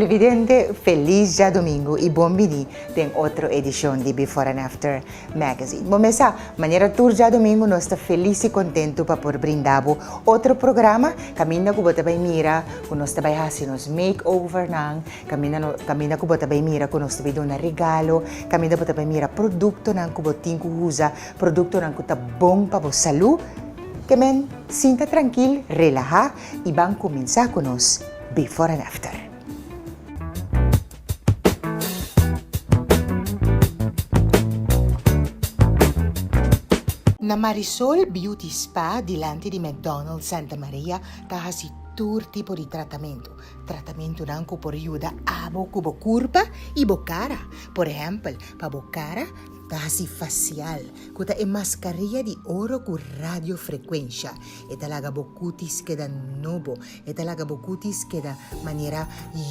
Televidente, felis djadomingo y bon bini den otro edicion di Before and After Magazine. Bo mes sa, manera tur djadomingo nos ta felis y contento pa por brinda bo otro programa caminda cu bo ta bay mira cu nos ta bay haci nos makeovernan, caminda no caminda cu bo ta bay mira cu nos ta bay duna regalo, caminda bo ta bay mira productonan cu bo tin cu usa, productonan cu ta bon pa bo salud. Ke men sinta trankil, relaha y ban cuminsa cu nos Before and After. Na Marisol Beauty Spa dilanti di McDonald's Santa Maria ta haci tur tipo di tratamento. Tratamentonan cu por yuda abo cu bo curpa y bo cara. Por ehempel, pa bo cara ta haci facial, cu ta e mascaria di oro cu radiofrecuencia. E ta laga bo cutis keda nobo, e ta laga bo cutis keda manera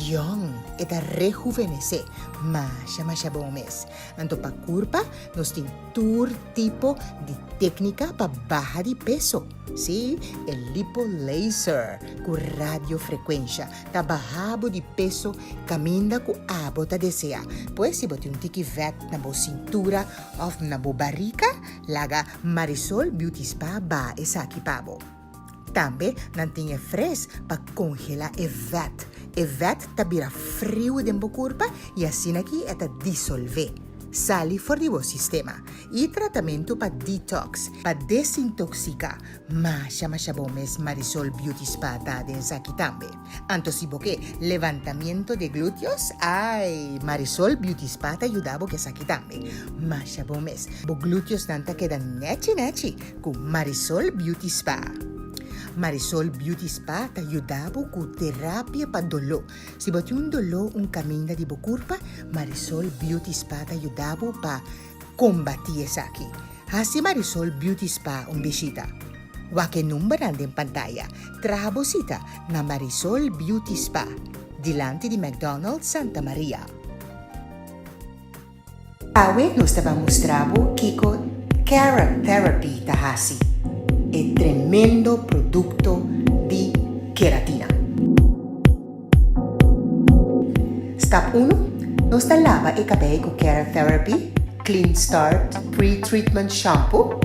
young, e ta rejuvenece. Masha masha bon mes. Anto pa curpa nos tin tur tipo di tecnica pa baha di peso. Sí, e lipo laser cu radiofrecuencia ta baha bo di peso caminda cu abo ta desea. Pues si bo tin un tiki vet na bo cintura of na bo barica, laga Marisol Beauty Spa baha esaki pa bo. Tambe nan tin e fres pa congela e vet. E vet ta bira friu den bo curpa y asina aki e ta disolve, sali for di bo sistema. Y tratamentu pa detox, pa desintoxica. Masha masha bon mes Marisol Beauty Spa ta den esaki tambe. Anto si bo ke levantamiento de gluteos, ay, Marisol Beauty Spa ta yuda bo ke esaki tambe. Masha bon mes. Bo gluteosnan ta keda nechi nechi ku Marisol Beauty Spa. Marisol Beauty Spa ta yuda bo ku terapia pa doló. Si bo tin un doló un kaminda di bo kurpa, Marisol Beauty Spa ta yuda bo pa Kombatí esaki. Hasi Marisol Beauty Spa un bishita. Wak e numbernan den pantaya. Traha bo sita na Marisol Beauty Spa, dilanti di McDonald's Santa Maria. Awe nos ta ban mustra bo kiko Kera Therapy ta hasi, e tremendo produkto di keratina. Stap unu, Nos ta laba e kabei ku Keratherapy Clean Start Pre-Treatment Shampoo.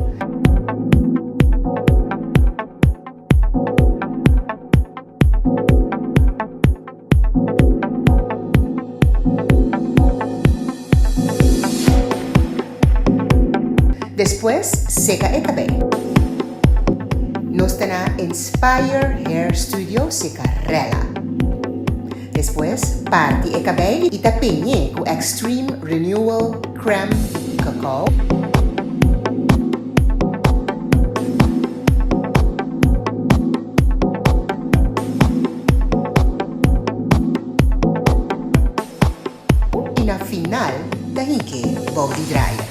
Despues seka e kabei. Nos ta na Inspire Hair Studio seka rela. Despues parti e kabei i ta peñ'é ku Extreme Renewal Crème di cacao. I na final ta hink'é bou di dryer.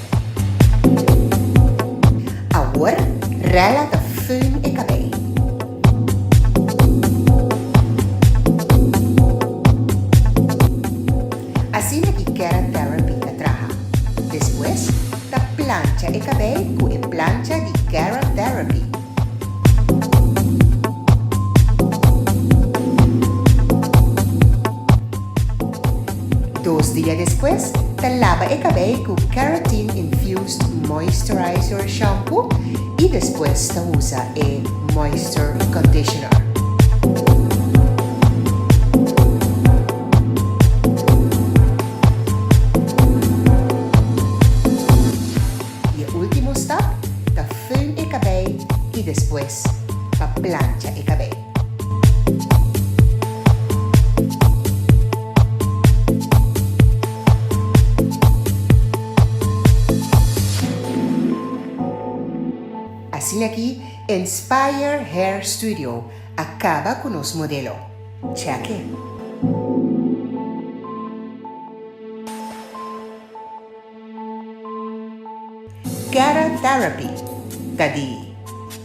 Awor Rella ta föhn e kabei. Asina ki Keratherapy ta traha. Despues ta plancha e kabei ku e plancha di Keratherapy. Dos dia despues ta laba e kabei ku Keratin Infused Moisturizer Shampoo i despues ta usa e Moisture Conditioner. I e ultimo stap ta föhn e kabei i despues pa plancha e kabei. Asina ki Inspire Hair Studio a kaba ku nos modelo. Check e! Kera Therapy ta di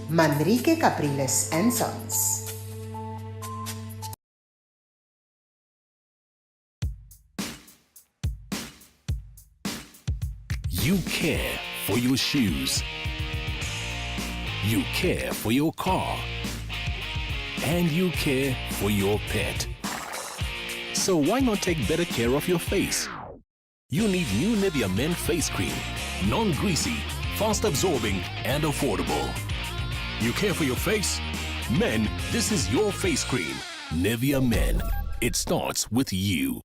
Manrique Capriles and Sons. You care for your shoes. You care for your car. And you care for your pet. So why not take better care of your face? You need new Nivea Men Face Cream. Non-greasy, fast absorbing and affordable. You care for your face? Men, this is your face cream. Nivea Men. It starts with you.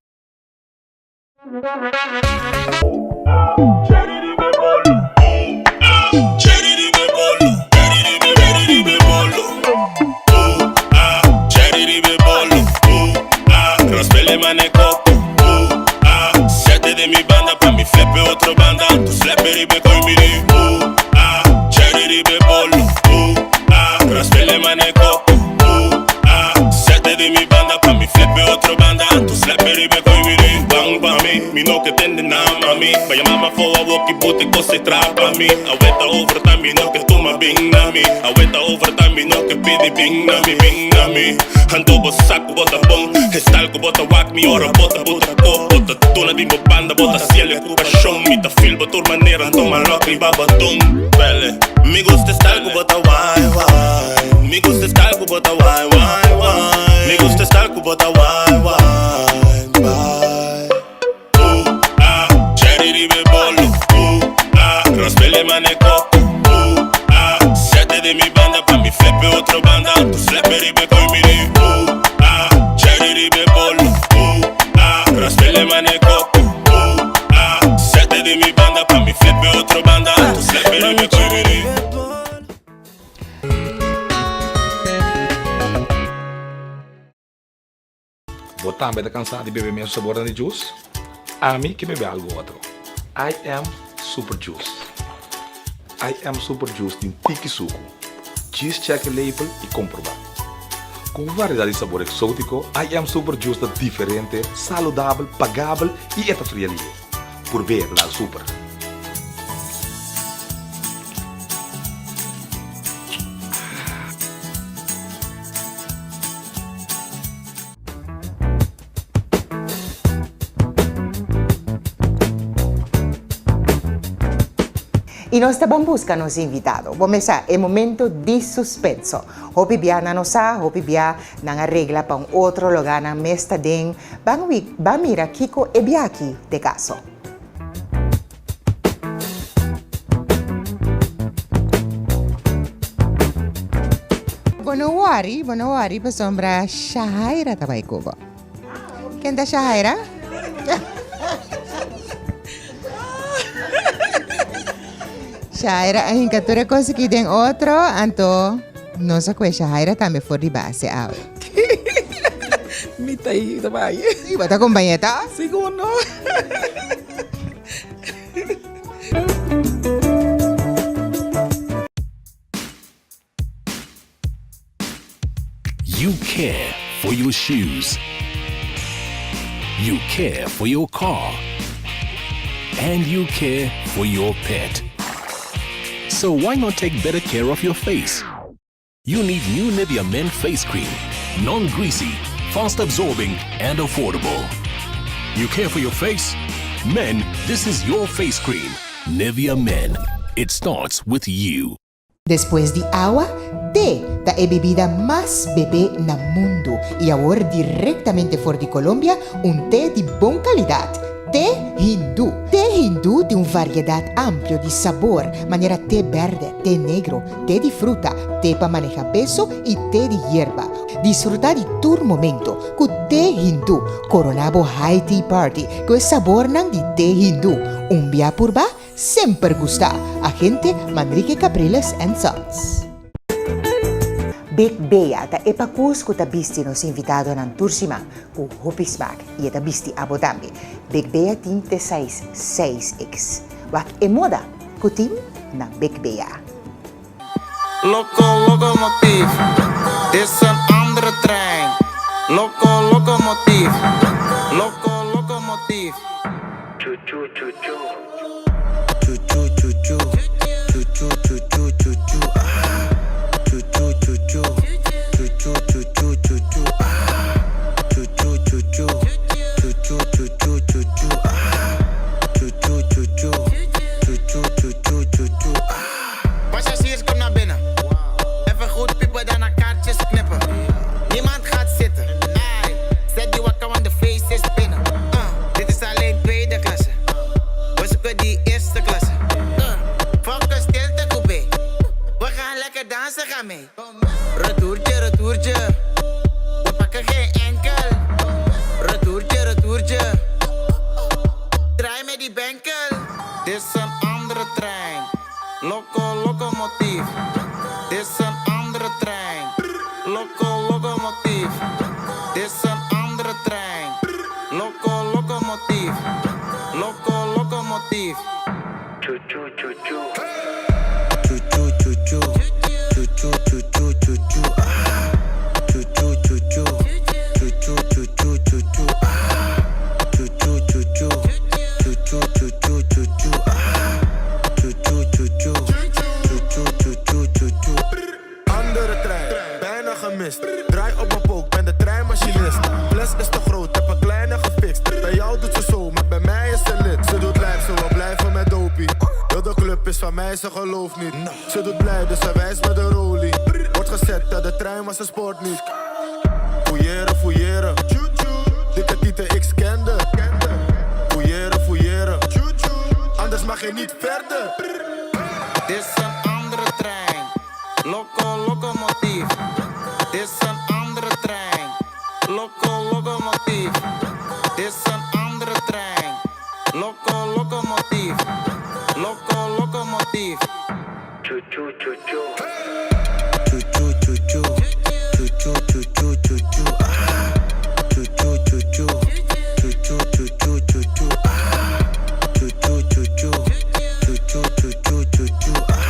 Bo tambe ta kansa di bebe mesun sabor di juice? Ami ke bebe algu otro. I am Super Juice. I am Super Juice tin tiki suku. Djis check e label i komprobá. Ku un variedat di sabor eksótiko, I am Super Juice ta diferente, saludabel, pagabel i e ta fria lihe. Purb'é ta dal super. I nos ta ban buska nos invitado. Bo mesa e momento di suspenso. Hopi bia nan no sa, hopi bia nan a regla pa un otro lugá nan mes ta den. Ban ban mira kiko e bia aki t'e kaso. Bo no wori, bo no wori pasobra Shahaira ta bai ku bo. Ken ta Shahaira? Shahaira a hinka tur e kos aki den otro, anto nos a kue Shahaira tambe for di base awe. Mi ta ei, ta bai. Sí, bo ta kompañ'é ta? Sigur no. You care for your shoes. You care for your car. And you care for your pet. So why not take better care of your face? You need new Nivea Men Face Cream. Non-greasy, fast absorbing and affordable. You care for your face? Men, this is your face cream. Nivea Men. It starts with you. Despues di awa, te ta e bebida mas bebé na mundu i awor direktamente for di Colombia un te di bon kalidat, te hindú. Te hindú tin un variedat amplio di sabor, manera te bèrdè, te negro, te di fruta, te pa maneha peso i te di yerba. Disfrutá di tur momento ku te hindú. Koroná bo high tea party ku e sabornan di te hindú. Un bia purba, Semper gusta! Agente Manrique Capriles and Sons. Big Bea ta e pakus ku ta bisti nos invitadonan tur siman ku hopi smak i e ta bisti abo tambe. Big Bea tin te size 6X. Wak e moda ku tin na Big Bea. Loco locomotief, dit is een andere trein. Loco locomotief, loco locomotief. Chu chu chu chu. Chu chu chu chu. Chu chu chu chu chu chu ah. Chu chu chu chu. Chu chu chu chu chu chu ah. Chu chu chu chu. Chu chu chu chu chu chu ah. Chu chu chu chu. Chu chu chu chu chu chu ah. Passagiers kom naar binnen. Even goed piepen, daarna. Retourtje, retourtje. We pakken geen enkel. Retourtje, retourtje. Draai met die benkel. Dit is een andere trein. Loco, locomotief. Dit is een andere trein. Loco, locomotief. Dit is een andere trein. Loco, locomotief. Loco, locomotief. Chu chu chu chu. Chu chu chu chu. Chu chu chu chu chu chu. Ah. Chu chu chu chu. Chu chu chu chu chu chu. Ah. Chu chu chu chu. Chu chu chu chu chu chu. Ah. Chu chu chu chu. Chu chu chu chu chu chu. Andere trein, bijna gemist. Draai op mijn pook, ben de treinmachinist. Fles is te groot, heb een kleine gefixt. Bij jou doet ze zo, maar bij mij is ze lid. Ze doet lijf, ze wil blijven met dopie. Heel de club is van mij, ze gelooft niet. Ze doet blij, dus ze wijst met de rolie. Wordt gezet uit de trein, maar ze spoort niet. Fouilleren, fouilleren. Dikke tieten, ik scande. Fouilleren, fouilleren. Anders mag je niet verder. Dit is een andere trein. Loco, locomotief. Dit is een andere trein. Loco, locomotief. Dit is een andere trein. Loco, locomotief. Loco, locomotief. Chu chu chu chu. Chu chu chu chu. Chu chu chu chu chu chu. Ah. Chu chu chu chu. Chu chu chu chu chu chu. Ah. Chu chu chu chu. Chu chu chu chu chu chu. Ah.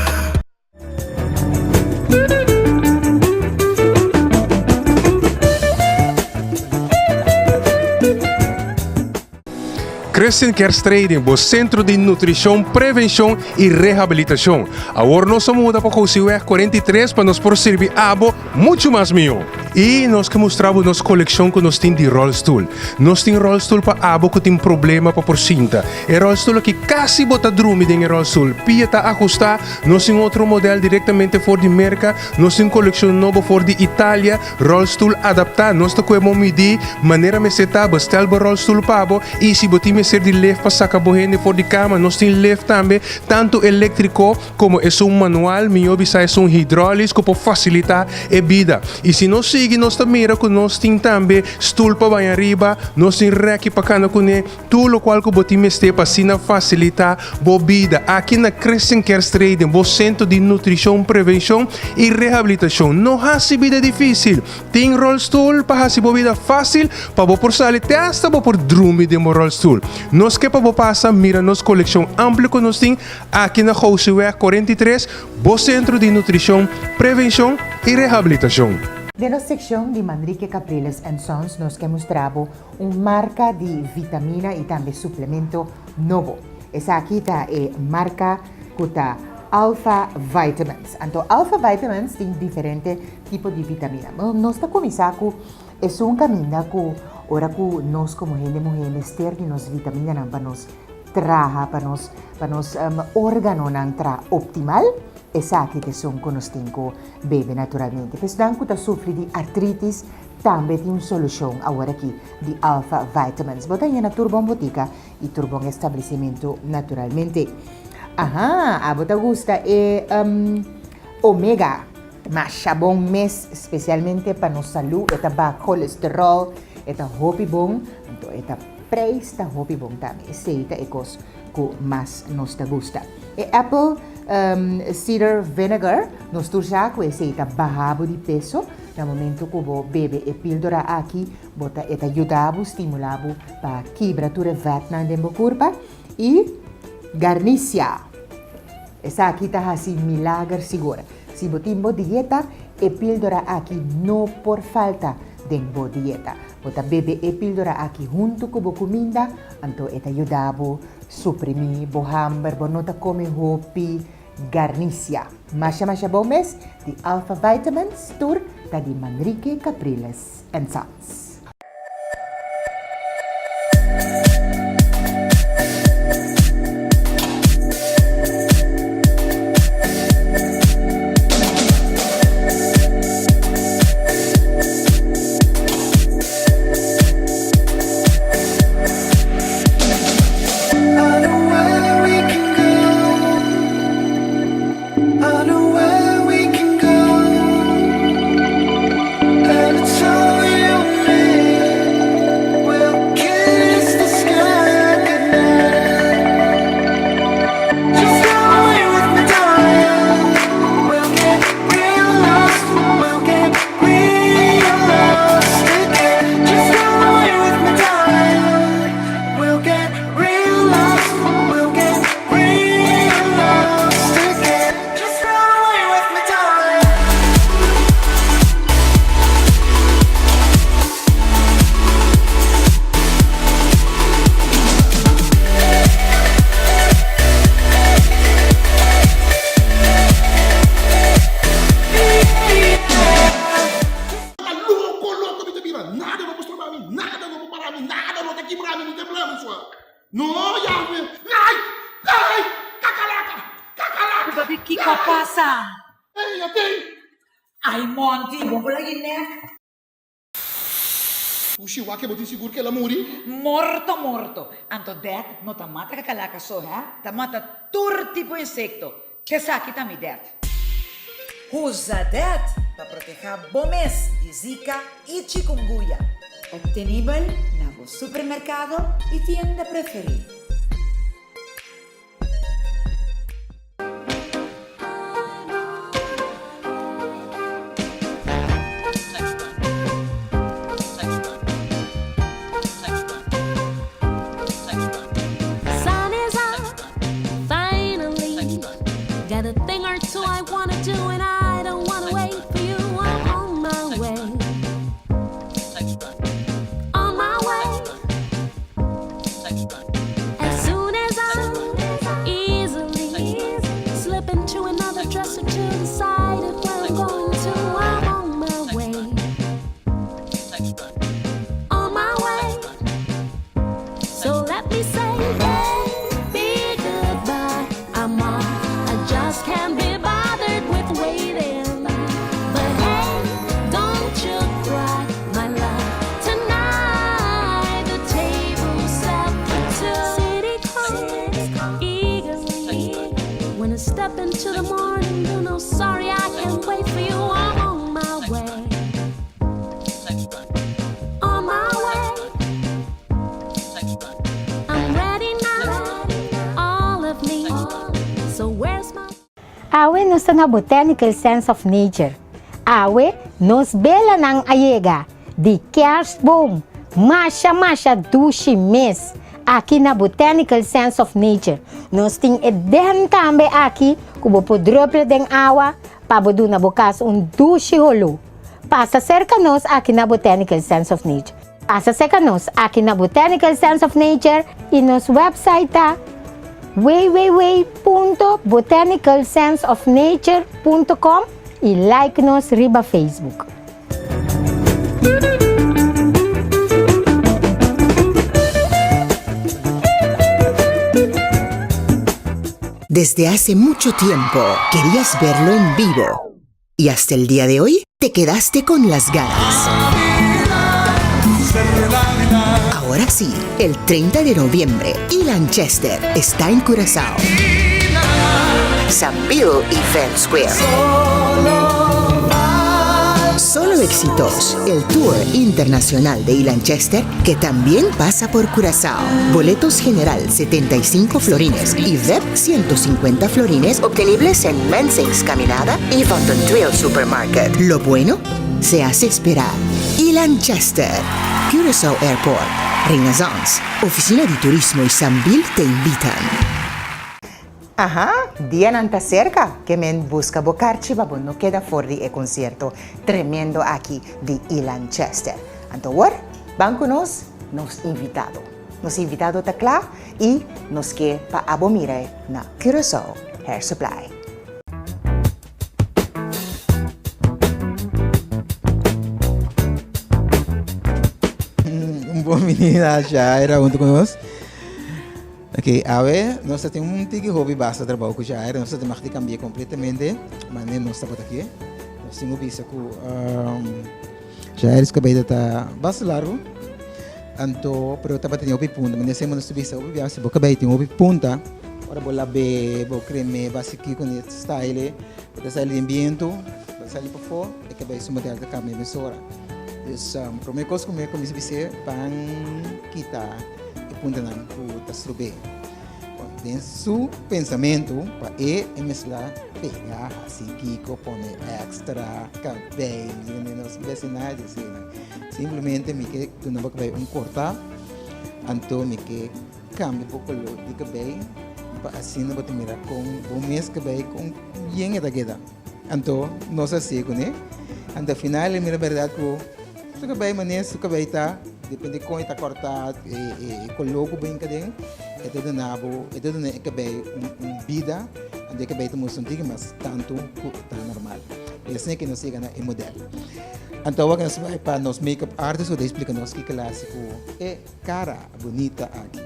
Christian Care Trading, bo sentro di nutrishon, prevenshon i rehabilitashon. Awor nos a muda pa Gosiweg 43 pa nos por sirbi abo muchu mas mihó. I nos ke mustra bo nos kolekshon ku nos tin di ròlstul. Nos tin ròlstul pa abo ku tin problema pa por sinta. E ròlstul aki kasi bo ta drumi den e ròlstul. Pia ta ahustá. Nos tin otro modèl direktamente for di Merka. Nos tin kolekshon nobo for di Italia. Rolstoel adaptá, Nos ta koe bo midí manera mester ta, bestel bo rolstoel pa bo i si bo tin mester di lift pa saka bo hende for di kama, nos tin lift tambe, tantu eléktriko komo esun manual, mihó bisa esun hidrólis ku por fasilitá e bida. I si nos sigui nos ta mira ku nos tin tambe stul pa baña riba, nos tin rèki pa kana kuné, Tur lokual ku bo tin mester pa asina fasilitá bo bida aki na Christian Care Trading, bo sentro di nutrishon, prevenshon i rehabilitashon. No hasi bida difísil. Tin rolstoel pa hasi bo bida fásil pa bo por sali te asta bo por drumi den bo rolstoel. Nos ke pa bo pasa mira nos kolekshon amplio ku nos tin aki na Goudseweg 43, bo sentro di nutrishon, prevenshon i rehabilitashon. Den nos sekshon di Manrique Capriles and Sons nos ke mustra bo Un marka di vitamina i tambe suplemento nobo. Esaki ta e marka ku ta Alpha Vitamins. Anto Alpha Vitamins tin diferente tipo di vitamina. Nos ta kuminsá ku esun kaminda ku ora ku nos komo hende muhé mester di nos vitaminanan pa nos traha, pa nos pa nos órganonan traha optimal, esaki ta esun ku nos tin ku bebe naturalmente. Pa esnan ku ta sufri di artritis, Tambe tin un solushon aworakí di Alpha Vitamins. Bo ta haña na tur bon botika i tur bon establesimentu naturalmente. Aha, abo ta gusta e omega. Masha bon mes, spesialmente pa nos salú. E ta baha kolesterol, e ta hopi bon, anto e ta preis ta hopi bon tambe. Esei ta e kos ku mas nos ta gusta. E apple cider vinegar, nos tur sa ku esei ta baha bo di peso. Na momento ku bo bebe e píldora aki, bo ta e ta yuda bo, stimulá bo pa kibra tur e vètnan den bo kurpa. I garnisia! Esaki ta hasi milager sigur. Si bo tin bo dieta, e píldora aki no por falta den bo dieta. Bo ta bebe e píldora aki huntu ku bo kuminda, anto e ta yuda bo suprimí bo hamber, bo no ta kome hopi garnisia. Masha masha bon mes di Alpha Vitamins tur ta di Manrique Capriles and Sons. ta? Ey, atey! Ay Monty, bo por lagi nek. Pushi wak bo tin sigur ku el a muri? Morto morto. Anto det no ta mata kakalaka so he, ta mata tur tipo insekto. Esaki ta mi det. Usa det pa protehá bo mes di Zika i chikungunya. Obtenibel na bo supermerkado i tienda preferí. Awe nos ta na Botanical Sense of Nature. Awe nos belanan a yega di kerstboom masha masha dushi mes aki na Botanical Sense of Nature. Nos tin e den tambe aki ku bo por druppel den awa pa bo duna bo kas un dushi holó. Pasa serka nos aki na Botanical Sense of Nature. Pasa serka nos aki na Botanical Sense of Nature y nos website ta www.botanicalsenseofnature.com y like nos riba Facebook. Desde hace mucho tiempo querías verlo en vivo. Y hasta el día de hoy te quedaste con las ganas. Ahora sí, el 30 de noviembre, Ilan Chester está en Curazao. San Bill Event Square. Solo éxitos, el tour internacional de Ilan Chester que también pasa por Curazao. Boletos general 75 florines y VIP 150 florines obtenibles en Mensing's Caminada y Trail Supermarket. Lo bueno se hace esperar. Ilan Chester, Curaçao Airport, Renaissance, Oficina de Turismo y Sambil te invitan. Aha, dianan ta serka, ke men buska bo karchi pa bo no keda for di e konsierto tremendo aki di Ilan Chester. Anto awor, ban ku nos, nos invitado. Nos invitado ta kla i nos ke pa abo mira e na Curaçao Hair Supply. Un bon binida Shaira hunto ku nos. Ok, awe nos ta tin un tiki hopi basta trabou ku Shaira, nos ta tin mag di kambia kompletamente manera nos tabata aki. Nos tin ku bisa ku Shaira su kabei ta basta largu, anto pero tabata tin hopi punta. Manera semper nos ta bisa hopi biaha si bo kabei tin hopi punta, ora bo lab'é, bo krem'é, bo hasi kiko ni style, bo ta sali den bientu, bo ta sali pafó, e kabei su modèl ta kambia mesora. Dus promé kos ku mi a kuminsá bis'é, ban kita e puntanan ku ta strob'é. Den su pensamentu pa e e mezcla pega, hasi kiko, pone extra kabei, mi no sa besi nada di asina. Simplemente mi ke duna bo kabei un korta, anto mi ke kambia bo kolor di kabei pa asina bo ta mira kon bo mes kabei kon bien e ta keda. Anto nos a hasié kuné. Anto al final e mira bèrdat ku su kabei manera su kabei ta, depende kon e ta kòrtá, e koló ku bo hinka aden, e ta duna bo, e ta duna e kabei un bida, anto e kabei ta mustra un tiki mas tantu ku e ta normal. I asina ke nos yega na e modèl. Anto awor nos bai pa nos make up artist ku ta explika nos ki klase ku e kara bunita aki.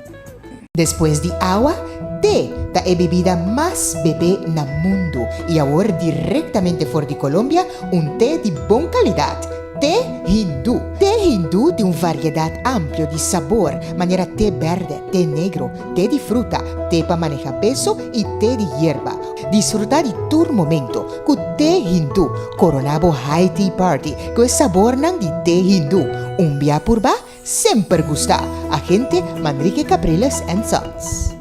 Despues di awa, te ta e bebida mas bebé na mundu i awor direktamente for di Colombia un te di bon kalidat, te hindú. Te hindú tin un variedat amplio di sabor, manera te bèrdè, te negro, te di fruta, te pa maneha peso i te di yerba. Disfrutá di tur momento ku te hindú. Koroná bo high tea party ku e sabornan di te hindú. Un bia purba, Semper gusta! Agente Manrique Capriles and Sons.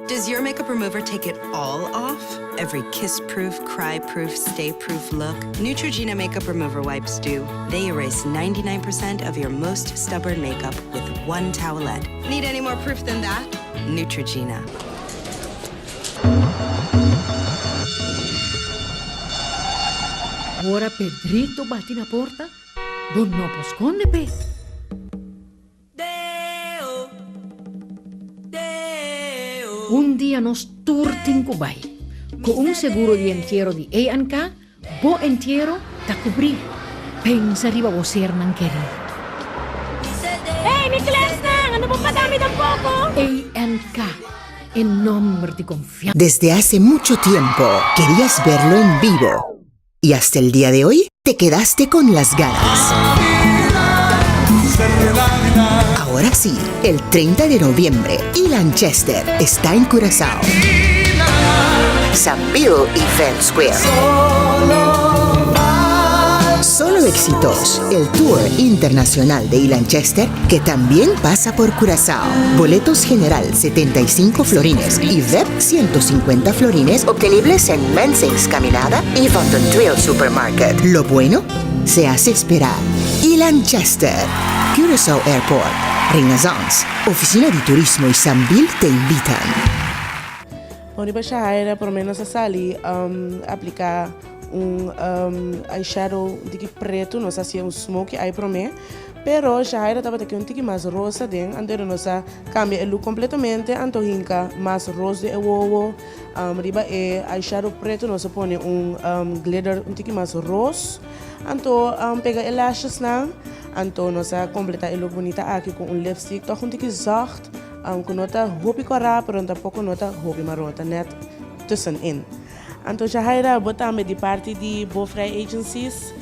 Does your makeup remover take it all off? Every kiss-proof, cry-proof, stay-proof look? Neutrogena makeup remover wipes do. They erase 99% of your most stubborn makeup with one towelette. Need any more proof than that? Neutrogena. Ora Pedrito bati na porta, Bo no por skonde p'e. Un dia nos tur tin ku bai. Ku un seguro di entiero di ANK, bo entiero ta kubrí. Pensa riba bo sernan kerí. Hey, mi klèsnan, ando bo paga mi tampoko? ANK, e nòmber di konfiansa. Desde hace mucho tiempo querías verlo en vivo y hasta el día de hoy te quedaste con las ganas. Ahora sí, el 30 de noviembre, Ilan Chester está en Curazao. Sambil Event Square. Solo éxitos, el tour internacional de Ilan Chester que también pasa por Curazao. Boletos general 75 florines y VIP 150 florines obtenibles en Mensing's Caminada y Van Trail Supermarket. Lo bueno se hace esperar. Ilan Chester, Curaçao Airport, Renaissance, Oficina di Turismo y Sambil te invitan. Bon riba Shahaira prome nos a sali aplica un eyeshadow un tiki preto nos a hacia un smoky eye prome pero Shahaira tabata ke un tiki mas rosa den anto nos a cambia e look completamente anto hinca mas ros den e wowo riba e eyeshadow preto nos a pone un glitter un tiki mas ros anto pega e lashes nan anto nos a completa e look bunita aki cu un lipstick toch un tiki zacht Aunke no ta hopi kòrá pero tampoko no ta hopi maron, ta nèt tussenin. Anto Jahaira, bo tambe di parti di Bo Vrij Agencies,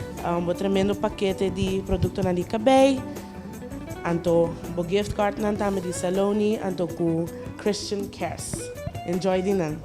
bo tremendo pakete di produktonan di kabei, anto bo gift cardnan tambe di Saloni anto ku Christian Cares. Enjoy di nan.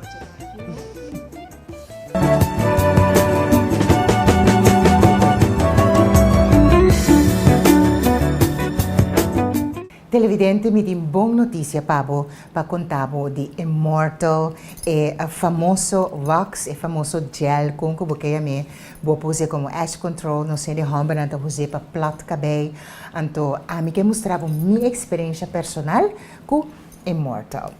Televidente mi tin bon noticia pa bo pa conta bo di Immortal e famoso wax e famoso gel con cu bo ke yam'e bo por uze como edge control nos hende hombernan ta uze pa plat cabey anto ami ke mustra bo mi experiencia personal cu Immortal.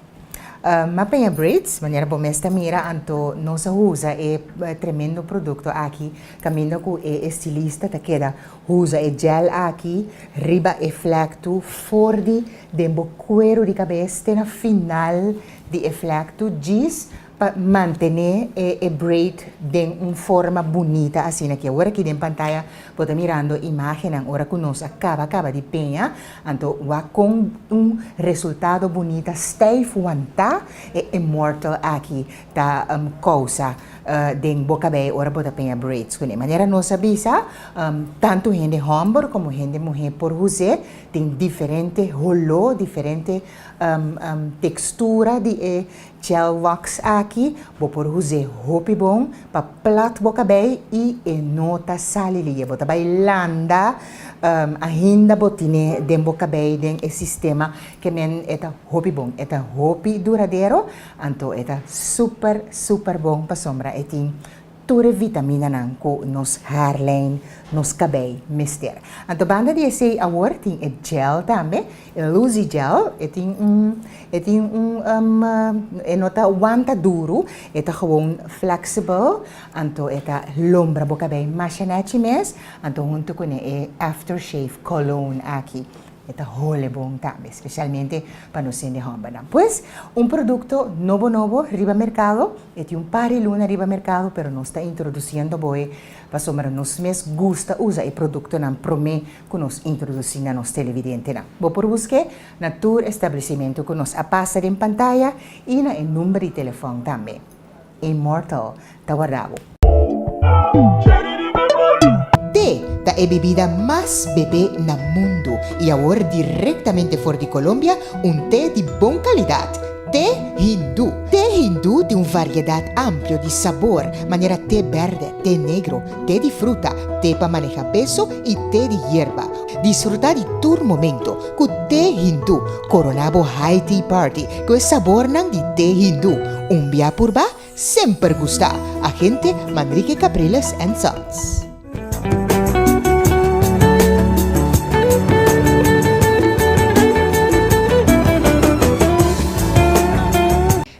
M'a peña braids, manera bo mes ta mira, anto nos a usa e tremendo producto aki caminda cu e estilista ta keda usa e gel aki riba e vlektu for di den bo cuero di cabes te na final di e vlektu djis pa mantene e braid den un forma bunita asina aki. Awor aki den pantaya bo ta mirando imagennan ora cu nos a caba caba di peña Anto wak kon un resultado bunita stijf wantá e immortal aki ta kousa den bo kabei ora bo ta peña braids kuné. Manera nos a bisa, tantu hende hòmber komo hende muhé por hus'é, tin diferente holó, diferente tekstura di e gel wax aki, bo por hus'é hopi bon pa plat bo kabei i e no ta sali liye. Bo ta bai landa ainda bo tine den bo kabei den e sistema ke men e ta hopi bon. E ta hopi duradero anto e ta super super bon pasobra e tin Tur e vitaminanan ku nos haarlijn, nos kabei mester. Anto banda di esei awor tin e gel tambe, e Luzy gel, e tin un, e tin un, e no ta wanta duru, e ta gewoon flexible, anto e ta lombra bo kabei masha nechi mes, anto hunto kuné e aftershave cologne aki. E ta hole bon tambe, spesialmente pa nos hende hòmbernan. Pues, un produkto nobo nobo riba merkado, e tin un par di luna riba merkado, pero nos ta introdusiendo bo e pasobra nos mes gusta usa e produktonan promé ku nos introdusí na nos televidentenan. Bo por busk'é na tur establesimentu ku nos a pasa den pantaya i na e number di telefòn tambe. Immortal ta warda bo. Te ta e bibida mas bebé na mundu i awor direktamente for di Colombia un te di bon kalidat, te hindú. Te hindú tin un variedat amplio di sabor manera te bèrdè, te negro, te di fruta, te pa maneha peso i te di yerba. Disfrutá di tur momento ku te hindú. Koroná bo high tea party ku e sabornan di te hindú. Un bia purba, semper gustá! Agente Manrique Capriles and Sons.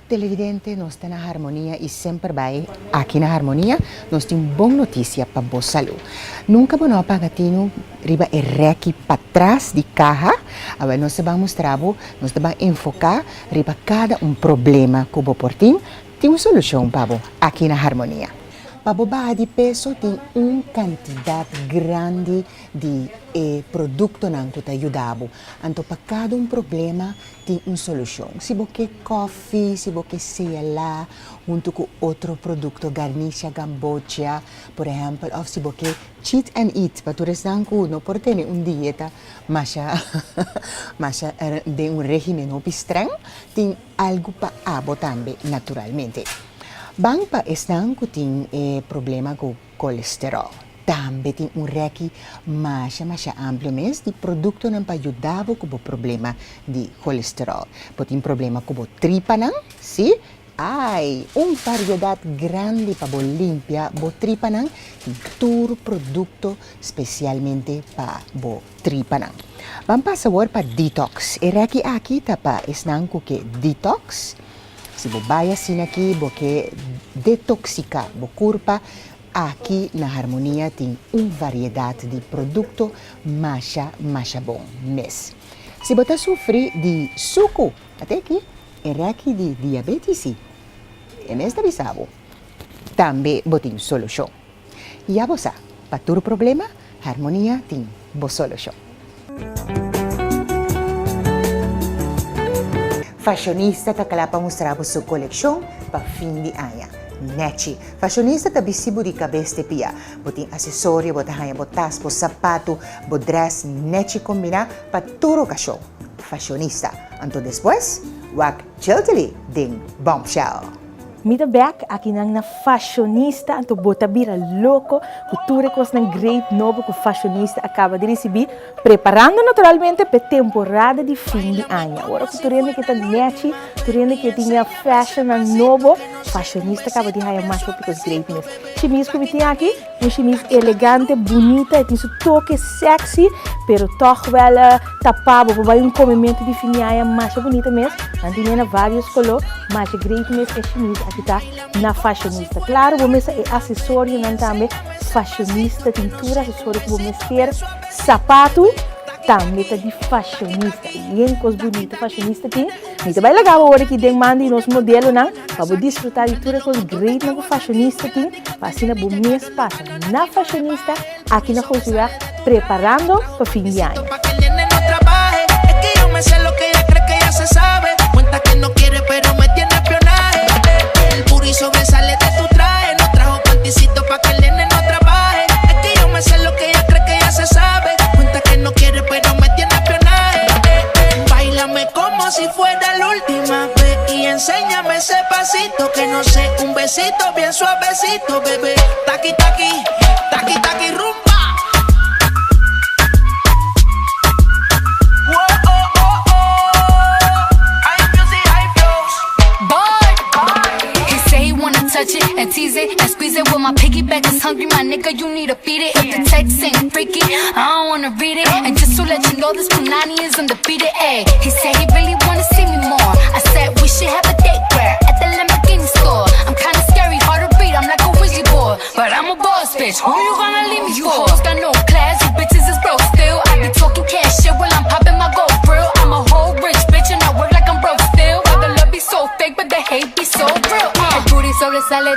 Televidente, nos ta na Harmonia y semper bay aki na Harmonia nos tin bon noticia pa bo salud. Nunca bo no a paga tinu riba e reki patras di caha? Awel nos ta ban mustra bo, nos ta ban enfoca riba cada un problema cu bo por tin, tin un solucion pa bo aki na Harmonia. Pa bo baha di peso tin un cantidad grandi di e productonan cu ta yuda bo. Anto pa cada un problema Tin un solushon. Si bo ke kòfi, si bo ke sela huntu ku otro produkto, garnisha gambocha, por ehèmpel, òf si bo ke cheat and eat, pa tur esnan ku no por tene un dieta masha masha den un régimen hopi strèng, tin algu pa abo tambe naturalmente. Ban pa esnan ku tin e problema ku kolesteròl. Tambe tin un rèki masha masha amplio mes di produktonan pa yuda bo ku bo problema di kolesteròl. Bo tin problema ku bo tripanan? Sí? Ai! Un variedat grandi pa bo limpia bo tripanan tin tur produkto spesialmente pa bo tripanan. Ban pasa awor pa detox. E rèki aki ta pa esnan ku ke detox. Si bo bai asina aki bo ke detoksika bo kurpa. Aki na Harmonia tin un variedat di produkto masha masha bon mes. Si bo ta sufri di suku, ate aki e rèki di diabetisi, e mes ta bisa bo, tambe bo tin solushon. Ya bo sa, pa tur problema, Harmonia tin bo solushon. Fashionista ta kla pa mustra bo su kolekshon pa fin di aña. Nèchi! Fashionista ta bisti bo di kabes te pia. Bo tin asesorio, bo ta haña bo tas, bo sapatu, bo drès nèchi kombiná pa tur okashon. Fashionista! Anto despues, wak Chiltily den Bombshell! Mi ta bek akinan na Fashionista, anto bo ta bira loko ku tur e kosnan great nobo ku Fashionista a kaba di risibí, preparando naturalmente p'e temporada di fin di aña. Ora ku tur hende ke ta nèchi, tur hende ke tin e fashionnan nobo, Fashionista kaba di haña mas hopi kos great mes. Shimis ku mi tin aki, un shimis elegante, bunita, e tin su toke sexy, pero tòg wèl tapá. Bo por bai un komementu di fin di aña masha bunita mes. Nan tin e na vários koló, masha great mes e shimis aki ta na Fashionista. Klaro bo mester e asesorionan tambe, Fashionista tin tur asesorio ku bo mester. Sapatu tambe ta di Fashionista. Yen kos bunita Fashionista tin. Mi ta bai laga bo awor aki den man di nos modelonan pa bo disfruta di tur e kos greatnan ku Fashionista tin pa asina bo mes pasa na Fashionista aki na Gosiweg preparando pa fin di aña.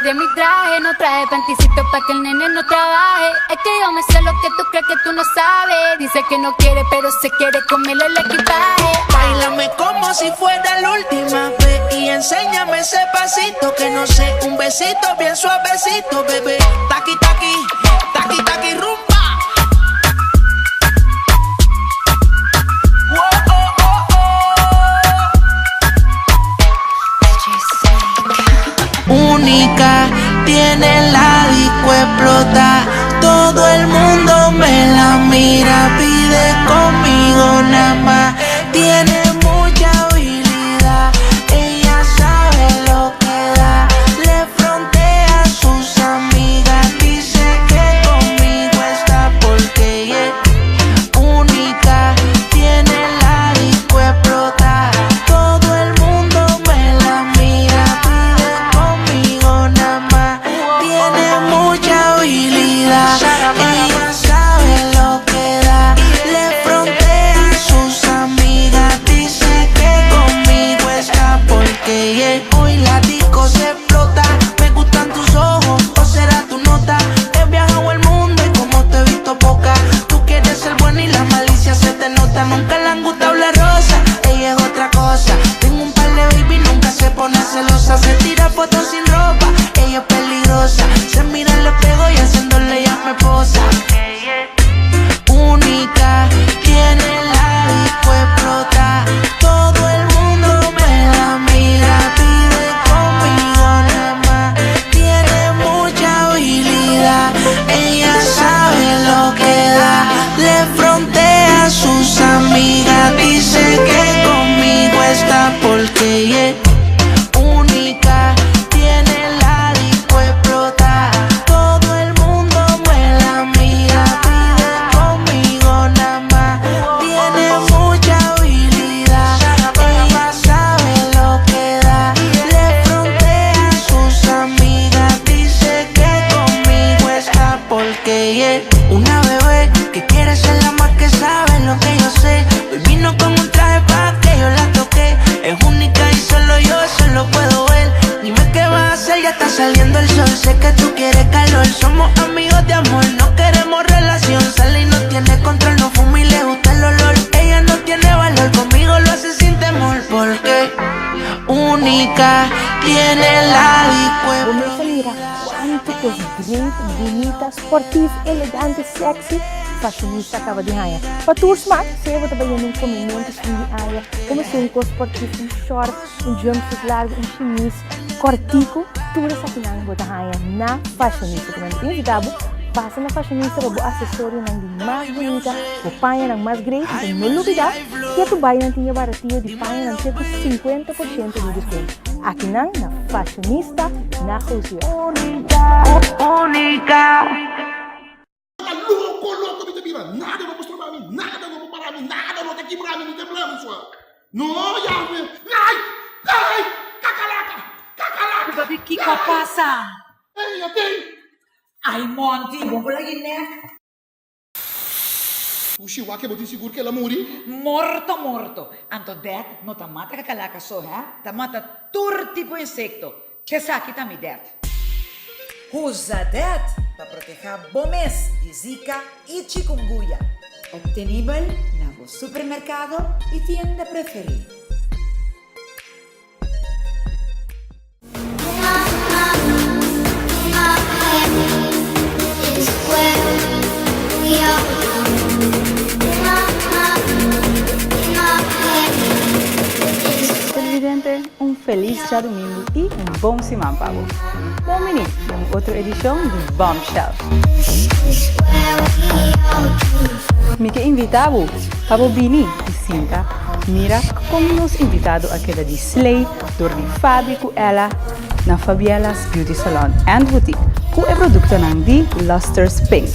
de mi traje. No traje panticito pa' que el nene no trabaje. Es que yo me sé lo que tú crees que tú no sabes. Dice que no quiere, pero se quiere comerle el equipaje. Báilame como si fuera la última vez y enséñame ese pasito que no sé, un besito bien suavecito, bebé. Taqui taqui, taqui taqui rumba. Única, tiene la disco explota. Todo el mundo me la mira, pide conmigo nada más. Tiene mucha habilidad, ella sabe lo que da. Le frontea a sus amigas, dice que conmigo está porque ella es única. Tiene la disco explota. Todo el mundo me la mira, pide conmigo nada más. Tiene mucha habilidad, ella sabe lo que da. Le frontea a sus amigas, dice que conmigo está porque ella es. Hoy la disco se explota. Me gustan tus ojos, o será tu nota. He viajado el mundo y como te he visto poca. Tú quieres ser buena y la malicia se te nota. Nunca le han gustado la rosa, ella es otra cosa. Tengo un par de baby, nunca se pone celosa. Se tira fotos sin ropa, ella es peligrosa. Se mira al espejo y haciéndole ya me posa. Única, tiene la disco explota. Todo el mundo me la mira, pide conmigo nada más. Tiene mucha habilidad, ella sabe lo que da. Le frontea a sus amigas, dice que conmigo está porque ella es única. Tiene la disco explota. Todo el mundo me la mira, pide conmigo nada más. Tiene mucha habilidad, ella sabe lo que da. Le frontea a sus amigas, dice que conmigo está porque ella es una bebé que quiere ser la más que sabe lo que yo sé. Hoy vino con un traje pa' que yo la toque. Es única y solo yo eso lo puedo ver. Dime qué vas a hacer, ya está saliendo el sol. Sé que tú quieres calor, somos amigos de amor. No queremos relación, sale y no tiene control. No fuma y le gusta el olor. Ella no tiene valor, conmigo lo hace sin temor. Porque única tiene la disco. Bo mester mira cuanto cos great, bunita, sportief, elegante, sexy fashionista caba di haña. Pa tur smaak, sea bo ta bay yendo un comimento fin di aña, como sea un cos sportief, un short, un jumpsuit largo, un shimis cortico, tur esakinan bo ta haña na Fashionista. Cu nan ta invita bo pasa na Fashionista pa bo accesorionan di mas bunita, bo pañanan mas great. Anto no lubida ke tu bay nan tin e baratio di pañanan te cu 50% di descuento. Akinan na Fashionista na Gosiweg. Única. Ta loko loko mi ta bira, nada no por stroba mi, nada no por para mi, nada no ta kibra mi, mi tembla mi sua. No, Yahwe, ai, ai, kakalaka, kakalaka. Papi, kiko a pasa? Ey, atei. Ai, Monty, bo por lagi nek. Ushi, wak ke bo tin sigur ke el a muri? Morto, morto. Anto det no ta mata kakalaka so, hè? Ta mata tur tipo insekto. Esaki ta mi det. Usa det pa protehá bo mes di Zika i chikungunya. Obtenibel na bo supermerkado i tienda preferí. Televidente, un felis djadumingu i un bon siman pa bo. Bon bini den un otro edishon di Bombshell. Mi ke invitá bo pa bo bini i sinta mira kon nos invitado a keda di slay dor di Fabi ku Ella na Fabiela's Beauty Salon and Boutique ku e produktonan di Luster's Pink.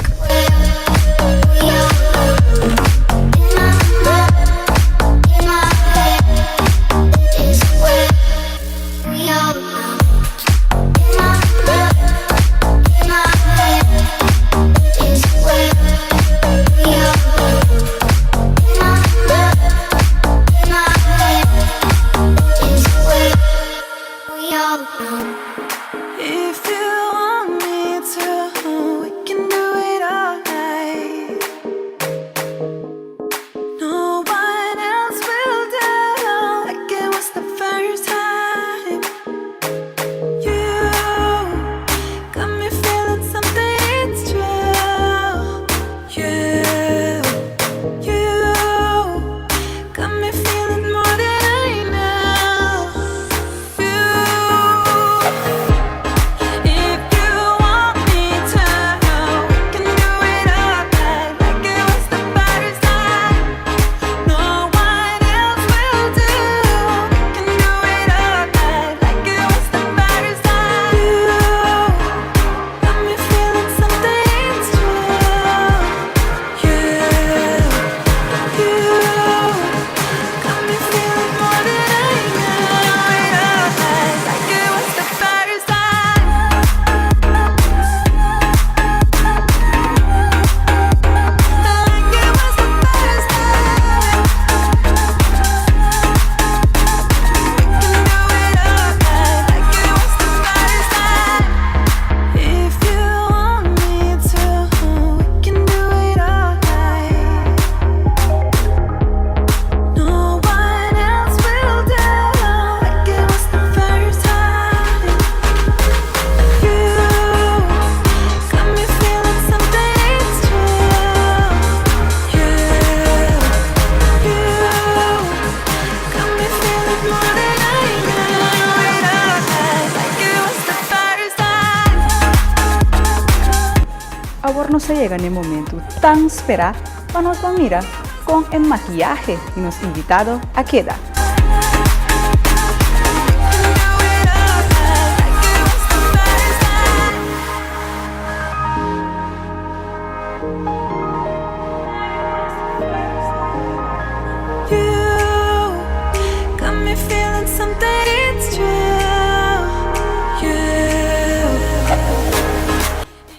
nos a yega na e momentu tan sperá pa nos ban mira kon e makiyahe di nos invitado a keda.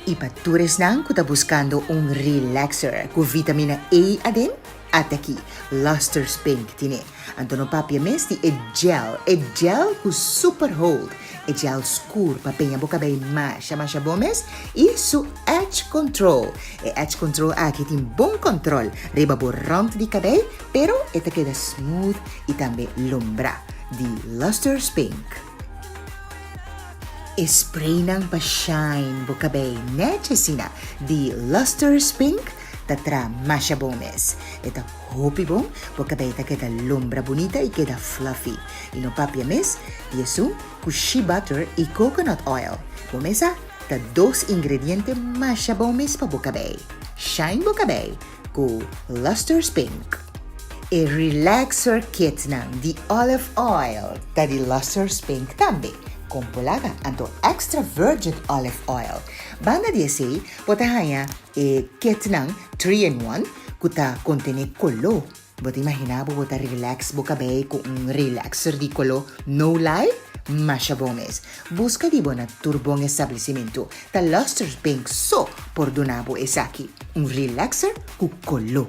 I pa tur esnan ku ta buskando un relaxer ku vitamina E aden, ata aki, Luster's Pink tine. Anto no papia mes di e gel, e gel ku super hold, e gel skur pa peña bo kabei masha masha bon mes i su edge control. E edge control aki tin bon control riba bo rond di kabei pero e ta keda smooth i tambe lombrá di Luster's Pink. E spraynan pa shine bo kabei nèchi asina di Luster's Pink ta traha masha bon mes. E ta hopi bon, bo kabei ta keda lombra bunita i keda fluffy. I no papia mes di esun ku shea butter i coconut oil. Bo mes sa ta dos ingrediente masha bon mes pa bo kabei. Shine bo kabei ku Luster's Pink. E relaxer kitnan di olive oil ta di Luster's Pink tambe, kon por laga anto extra virgin olive oil. Banda di esei bo ta haña E kitnan three in one ku ta kontené koló. Bo ta imaginá bo bo ta relax bo kabei ku un relaxer di koló? No lie, masha bon mes. Buska di bo na tur bon establesimentu. Ta Luster Pink so por duna bo esaki, un relaxer ku koló.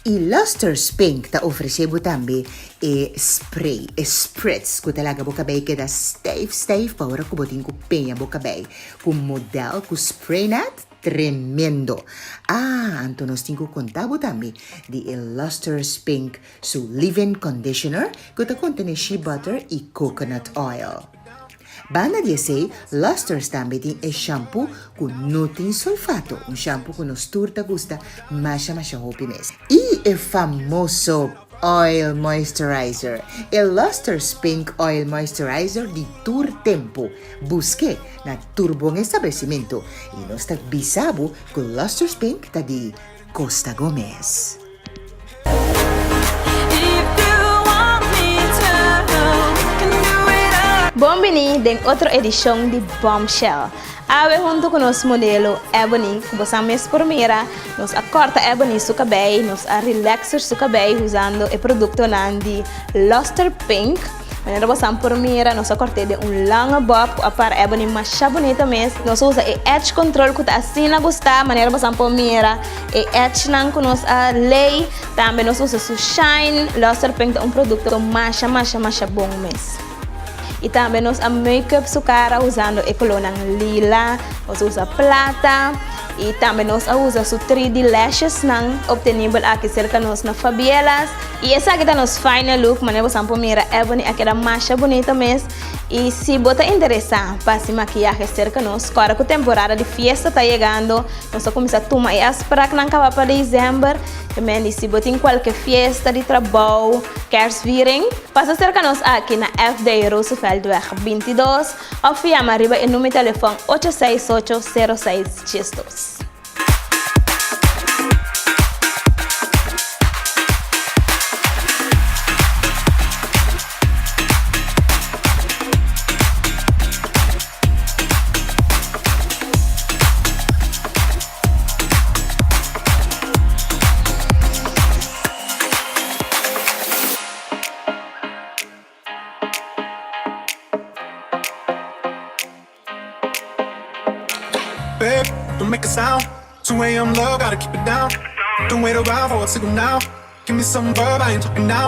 I Luster's Pink ta ofresé bo tambe e spray, e spritz ku ta laga bo kabei keda stijf stijf pa ora ku bo tin ku peña bo kabei ku model ku spray net tremendo. Ah, anto nos tin ku konta bo tambe di e Luster's Pink su leave-in conditioner ku ta kontené shea butter i coconut oil. Banda di esei, Luster's tambe tin e shampoo ku no tin sulfato, un shampoo ku nos tur ta gusta masha masha hopi mes. I e famoso oil moisturizer, e Luster's Pink Oil Moisturizer di tur tempu. Busk'é na tur bon establesimentu i nos ta bisa bo ku Luster's Pink ta di Costa Gomez. Bon bini den otro edishon di Bombshell. Awe huntu ku nos modelo Ebony, ku bosan mes por mira, nos a kòrta Ebony su kabei, nos a relaxer su kabei usando e produktonan di Luster Pink. Manera bosan por mira nos a kòrt'é den un lange bob ku a para Ebony masha bunita mes. Nos a usa e edge control ku ta asina gustá manera bosan por mira e edgenan ku nos a lei. Tambe nos usa su shine. Luster Pink ta un produkto masha masha masha bon mes. I tambe nos a make up su kara usando e kolónan lila, nos a usa plata i tambe nos a usa su 3D lashesnan optenibel aki serka nos na Fabielas. I esaki ta nos final look, manera bosan por mira Ebony a keda masha bunito mes. I si bo ta interesa pa hasi makiyahe serka nos, kòrda ku temporada di fiesta ta yegando, nos ta kuminsá tuma e afspraknan kaba pa december. Mendi si bo tin kualke fiesta di trabou, kerstviering, pasa serka nos aki na FD Rooseveltweg 22 òf yama riba e number telefòn ocho seis ocho sero seis diesdos. Babe, don't make a sound. 2 a.m. love, gotta keep it down. Don't wait around for a signal now. Give me some verb, I ain't talking now.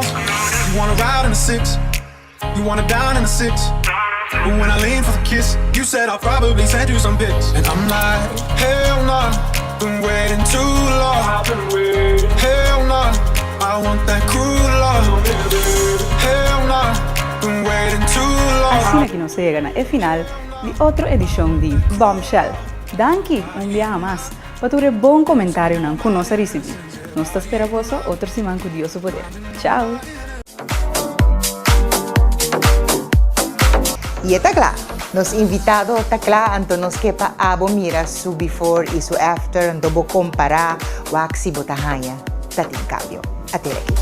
You wanna ride in the six, you wanna dine in the six. But when I lean for the kiss, you said I'll probably send you some pics. And I'm like, hell nah, been waiting too long. Hell nah, I want that cruel love. Hell nah, been waiting too long. Asina ki nos a yega na e final di otro edishon di Bombshell. Danki un biaha mas pa tur e bon komentarionan ku nos a risibí. Nos ta spera boso otro siman ku Dios su poder. Chao! I e ta kla! Nos invitado ta kla, anto nos ke pa abo mira su before i su after, anto bo kompará wak si bo ta haña ta tin kambio. Atera aki.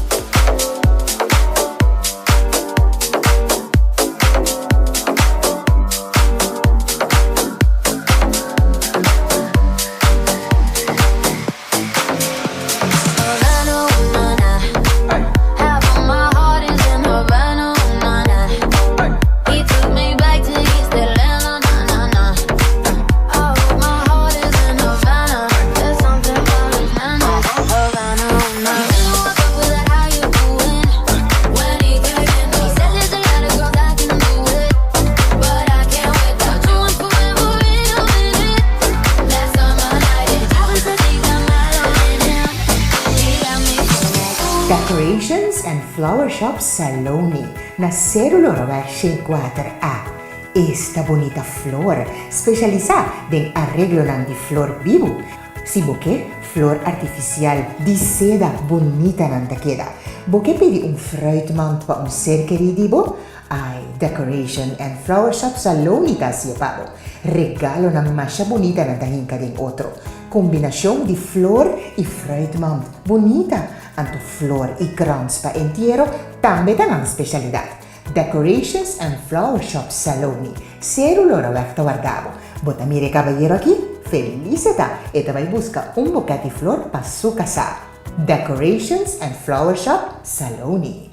Decorations and Flower Shop Saloni na Seru Loroweg 104 A. Esta bunita flor, specialisa den areglonan di flor bibu. Si bo ke flor artifisial di seda bunita nan ta keda. Bo ke pidi un fruitmand pa un ser kerí di bo? Ai, Decoration and Flower Shop Saloni ta hacié pa bo. Regalonan masha bunita nan ta hinca den otro. Combinacion di flor y fruitmand bunita, anto flor y krans pa entiero tambe ta nan specialidad. Decorations and Flower Shop Saloni, Seru Loraweg ta warda bo. Bo ta mira e kabayero aki? Felis e ta! E ta bai buska un boket di flor pa su kasá. Decorations and Flower Shop Saloni.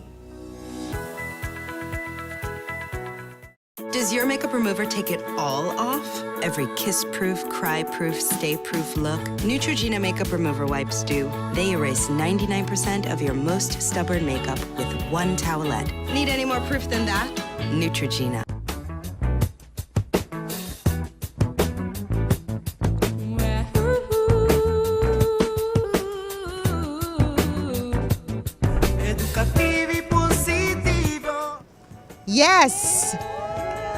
Does your makeup remover take it all off? Every kiss-proof, cry-proof, stay-proof look? Neutrogena makeup remover wipes do. They erase 99% of your most stubborn makeup with one towelette. Need any more proof than that? Neutrogena. Educativo y positivo. Yes!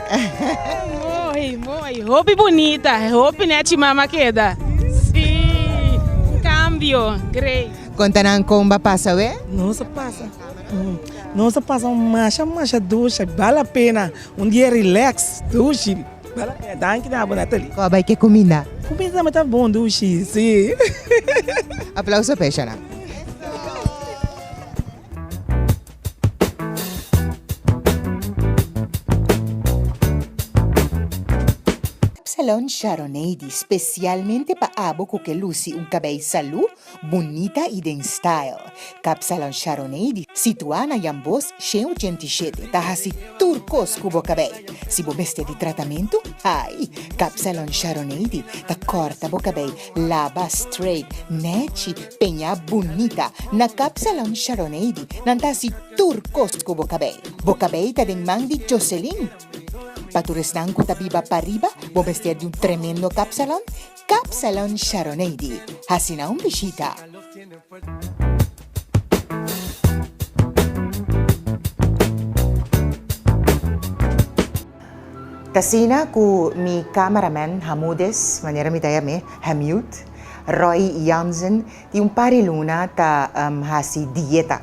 Mooi, mooi. Hopi bunita, hopi nechi mama keda. Sí, un cambio, great. Conta nan con ba pasa we? Nos a pasa, nos a pasa un masha masha dushi, bal la pena, un dia relax, dushi, bal la pena. Danki na bo Natalie. Con a bay ke cuminda? Cuminda tambe ta bon dushi, sí. Aplauso p'e Shana. Salon Sharonady spesialmente pa abo ku ke lusi un kabei salú, bunita i den style. Kapsalon Sharonady, situá na Jan Bos 187, ta hasi tur kos ku bo kabei. Si bo mester di tratamentu, hai! Kapsalon Sharonady ta kòrta bo kabei, laba, straight, nèchi, Peña bunita. Na Kapsalon Sharonady nan ta hasi tur kos ku bo kabei. Bo kabei ta den man di Joselin. Pa tur esnan ku ta biba pariba, bo mester di un tremendo kapsalon, Kapsalon Sharonady. Hasi nan un bishita. T'asina ku mi cameraman Hamudes, manera mi ta yam'é, Hamute, Roy Jansen, tin un par di luna ta hasi dieta.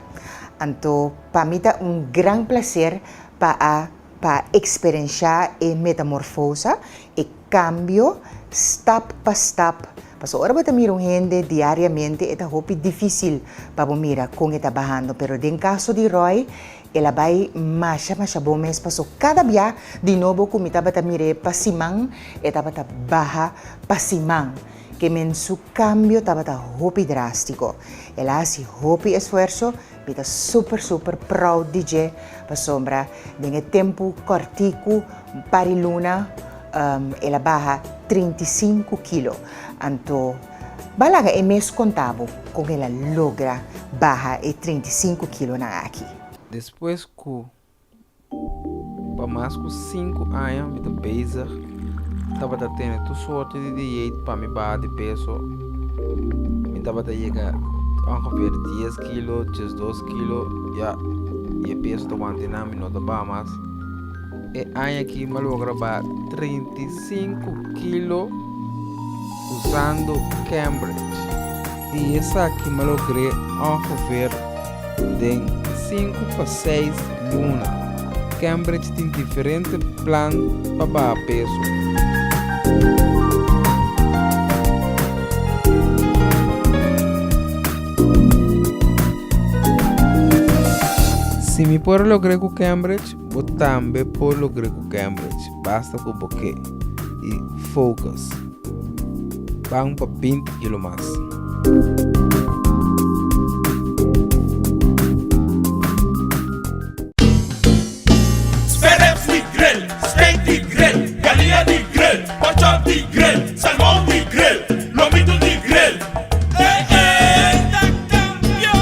Anto pa mi ta un gran placer pa a pa eksperenshá e metamorfosa, e kambio, stap pa stap. Pasobra ora bo ta mira un hende diariamente e ta hopi difísil pa bo mira kon e ta bahando, pero den kaso di Roy, El a bai masha masha bon mes paso kada bia di nobo ku mi tabata mir'é pa siman e tabata baha pa siman. Ke men su kambio tabata hopi drástiko. El a hasi hopi esfuerso, mi ta super super proud di dje pasobra den e tempu kòrtiku, un par di luna, el a baha 35 kilo. Anto ba laga e mes konta bo kon el a logra baha e 35 kilonan aki. Despues ku pa mas ku sinku aña mi ta bezig tabata tene tur sorte di dieet pa mi baha di peso. Mi tabata yega ongeveer dies kilo, diesdos kilo, ya e peso ta wanta nan mi no ta baha mas. E aña aki mi a logra baha 35 kilo usando Cambridge. I esaki mi a logr'é ongeveer den sinku pa seis luna. Cambridge tin diferente plan pa baha peso. Si mi por a logr'é ku Cambridge, bo tambe por logr'é ku Cambridge. Basta ku bo ke i focus. Ban pa 20 kilo mas. Sperreps di grill, steak di grill, galia di grill, porkchop di grill, salmon di grill, lomito di grill. E e ta campeon!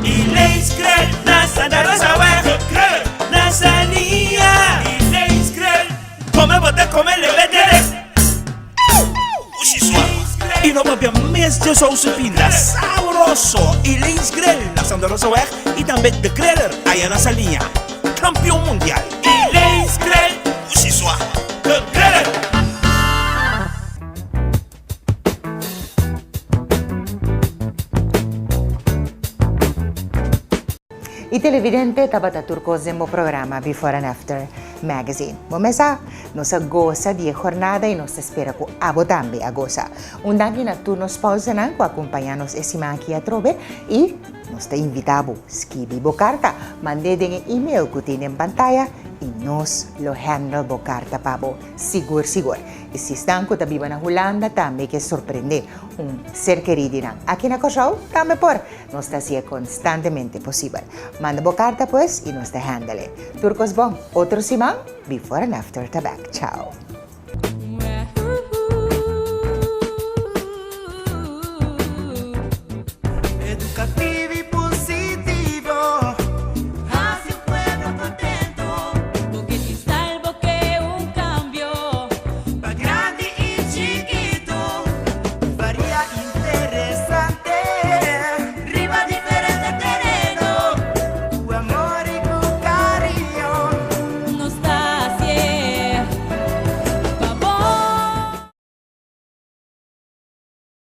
Elaine's Grill na Santa Rosa Weg. Gegrill na Sania. Elaine's Grill, come bo ta come lebe dere. Y no papia mes dje sousa pinda sabroso Elaine's Grill na Santa Rosaweg y tambe The Griller aya na Saliña. Campeon mundial Elaine's Grill Ushisua The Griller. E televidente tabata tur kos den bo programa Before and After Magazine. Bo mes sa, nos a gosa di e jornada i nos ta spera ku abo tambe a gosa. Un danki na tur nos sponsornan ku a kumpañá nos e siman aki atrobe i nos ta invitá bo skibi bo karta, mand'é den e email ku tin den pantaya i nos lo handle bo karta pa bo sigur sigur. I si esnan ku ta biba na Hulanda tambe ke sorprendé un ser kerí di nan aki na Kòrsou tambe por. Nos ta hasié konstantemente posibel. Manda bo karta pues i nos ta handle e. Tur kos bon. Otro siman, Before and After ta bek. Chao. Educativo.